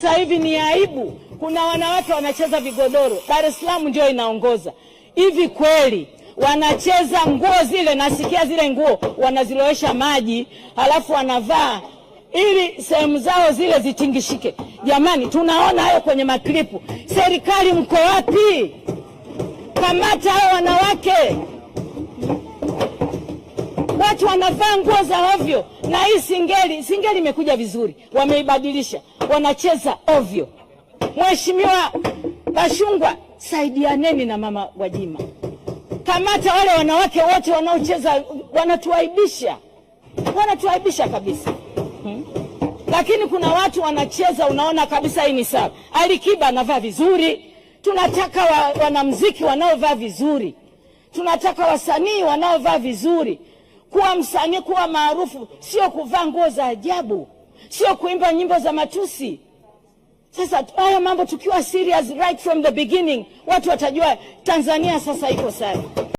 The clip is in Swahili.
Sasa hivi ni aibu, kuna wanawake wanacheza vigodoro. Dar es Salaam ndio inaongoza. Hivi kweli wanacheza nguo zile? Nasikia zile nguo wanazilowesha maji, halafu wanavaa ili sehemu zao zile zitingishike. Jamani, tunaona hayo kwenye maklipu. Serikali mko wapi? Kamata hao wanawake. Watu wanavaa nguo za ovyo, na hii singeli, singeli imekuja vizuri, wameibadilisha, wanacheza ovyo. Mheshimiwa Bashungwa, saidianeni na mama Gwajima, kamata wale wanawake wote wanaocheza, wanatuaibisha, wanatuaibisha kabisa. Lakini kuna watu wanacheza, unaona kabisa hii ni sawa. Alikiba anavaa vizuri, tunataka wanamuziki wanaovaa vizuri, tunataka wasanii wanaovaa vizuri. Kuwa msanii, kuwa maarufu sio kuvaa nguo za ajabu, sio kuimba nyimbo za matusi. Sasa haya mambo tukiwa serious right from the beginning, watu watajua Tanzania sasa iko sawa.